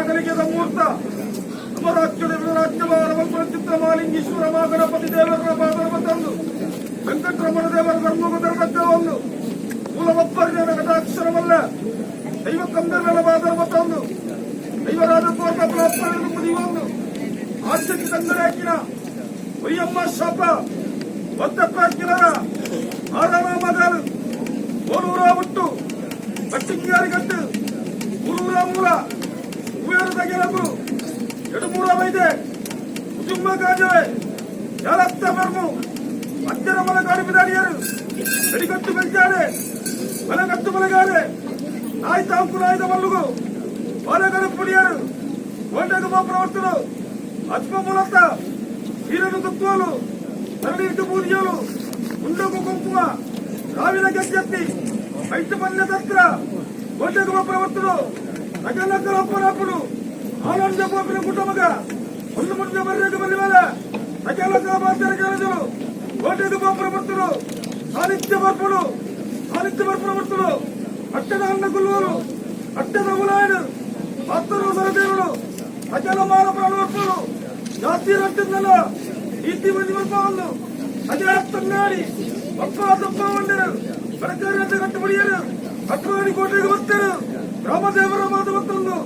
ಮಹಾಗಲಿಗೆದ ಮುಹೂರ್ತ ನಮ್ಮ ರಾಜ್ಯದ ರಾಜ್ಯಭಾರ ಚಿತ್ರ ಮಾಲಿಂಗೇಶ್ವರ ಮಹಾಗಣಪತಿ ದೇವರ ಪಾದರ ತಂದು ವೆಂಕಟರಮಣ ದೇವರ ಧರ್ಮದ ಒಂದು ಮೂಲವಪ್ಪರ್ಯನ ಕಟಾಕ್ಷರವಲ್ಲ ದೈವ ಕಂದರ್ಗಳ ಪಾದರ ತಂದು ದೈವರಾಜ ಕೋರ್ಟ ಮುದಿಯೊಂದು ಆಚೆ ತಂಗರಾಕಿನ ಒಯ್ಯಮ್ಮ ಶಾಪ ಒತ್ತಪ್ಪ ಕಿಲರ ಆರಾಮ ಮಗಲು ಓಲೂರ ಹುಟ್ಟು ಬಟ್ಟಿಂಗಾರಿಗಟ್ಟು ಊರೂರ ಮೂಲ ಉಯರು ತಗೆಲಗು ಎಡುಮೂರ ವೈದೆ ಕುಟುಂಬ ಕಾಜವೆ ಯಾಲತ್ತ ಬರ್ಮು ಅಜ್ಜರ ಮಲ ಕಾಡಿಬಿದಾಡಿಯರು வெடிகட்டு ಬೆಲ್ಜಾರೆ ಮಲಗಟ್ಟು ಮಲಗಾರೆ ನಾಯಿ ತಾಂಕು ನಾಯ್ದ ಮಲ್ಲುಗು ಬಾಲಗರು ಪುಡಿಯರು ಕೋಟೆಗೆ ಪ್ರವರ್ತರು ಅಜ್ಮ ಮೂಲತ್ತ ಹೀರನು ತುತ್ತೋಲು ತರಳಿ ಇಟ್ಟು ಬೂದಿಯೋಲು ಉಂಡಗು ಕುಂಕುಮ ರಾವಿನ ಗೆಜ್ಜೆತ್ತಿ బయట పల్లె దత్ర కోటెకు ప్రవర్తుడు సకలకలప్పనప్పుడు ఆనంద పోపిన కుటుంబగా ಒಂದು ಮುಂದೆ ಬರ್రేకు ಬಲ್ಲಿ ಮೇಲೆ ಸಕಲ ಕಾಪಾಚಾರ కోటెకు ప్రవర్తుడు సాహిత్య పర్పుడు సాహిత్య ప్రవర్తుడు అట్టద అన్న గుల్లులు అట్టద ఉలాయుడు భక్తులు సరదేవుడు సకల మాన ప్రాణవర్పుడు ಜಾತಿ ರಟ್ಟಿಂದಲ್ಲ ನೀತಿ ಮಂದಿ ಬರ್ಪಾವಲ್ಲು ಅಜಾತ್ತಂಗಾಡಿ ಒಪ್ಪ ತಪ್ಪ వండరు ಬಡಕಾರಿ ಕಟ್ಟುಬಡಿಯರು ಕಟ್ಟುವಾಡಿ ಕೋಟೆಗೆ ಬರ್ತಾರೆ ಗ್ರಾಮದೇವರ ಮಾತು ಮತ್ತೊಂದು